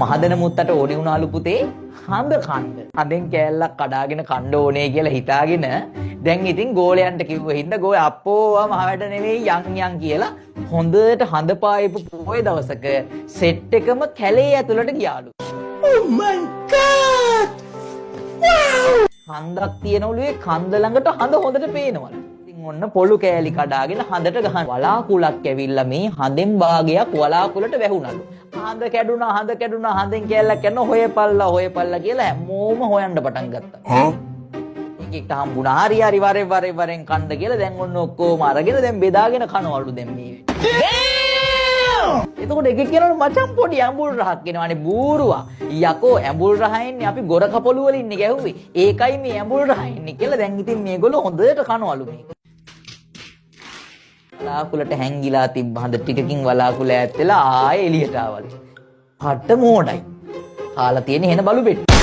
මහදන මුත්තට ඕනේ වුණාලු පුතේ හඳ කන්න. හඳෙන් කෑල්ලක් කඩාගෙන කන්න ඕනේ කියලා හිතාගෙන දැන් ඉතින් ගෝලයන්ට කිව්ව හින්දා ගෝය අප්පෝ මහ වැඩ නෙවෙයි යන් යන් කියලා හොඳට හඳ පායපු පොය දවසක සෙට් එකම කැලේ ඇතුළට ගියාලු. Oh my God! Wow! කන්දක් තියෙනවලු, ඒ කන්ද ළඟට හඳ හොඳට පේනවලු. ඉතින් ඔන්න පොළු කෑලි කඩාගෙන හඳට ගහන වලාකුළක් ඇවිල්ලා මේ හඳෙන් භාගයක් වලාකුළට වැහුණලු. හඳ කැඩුනා, හඳ කැඩුනා, හඳෙන් කෑල්ලක් කැඩුනා, හොයපල්ලා හොයපල්ලා කියලා හැමෝම හොයන්න පටන් ගත්තා. එකෙක්ට හම්බුණා, හරි හරි වරෙන් වරෙන් වරෙන් කන්න කියලා. දැන් ඔන්න ඔක්කොම අරගෙන දැන් බෙදාගෙන කනවලු දැන් මේ. එතකොට එකෙක් කියනවලු මචං පොඩි ඇඹුල් රහක් එනවානේ බූරුවා. යකෝ ඇඹුල් රහ එන්නේ අපි ගොර කපොළු වලින් නේ ගැහුවේ. ඒකයි මේ ඇඹුල් රහ එන්නේ කියලා දැන් ඉතින් මේගොල්ලෝ හොඳට කනවලු මේක. වලාකුළට හැංගිලා තිබ්බ හඳ ටිකකින් වලාකුළ ඈත් වෙලා ආයෙ එළියට ආවලු. පට්ට මෝඩයි. කාලා තියෙන හෙන බලු පෙට්ටි.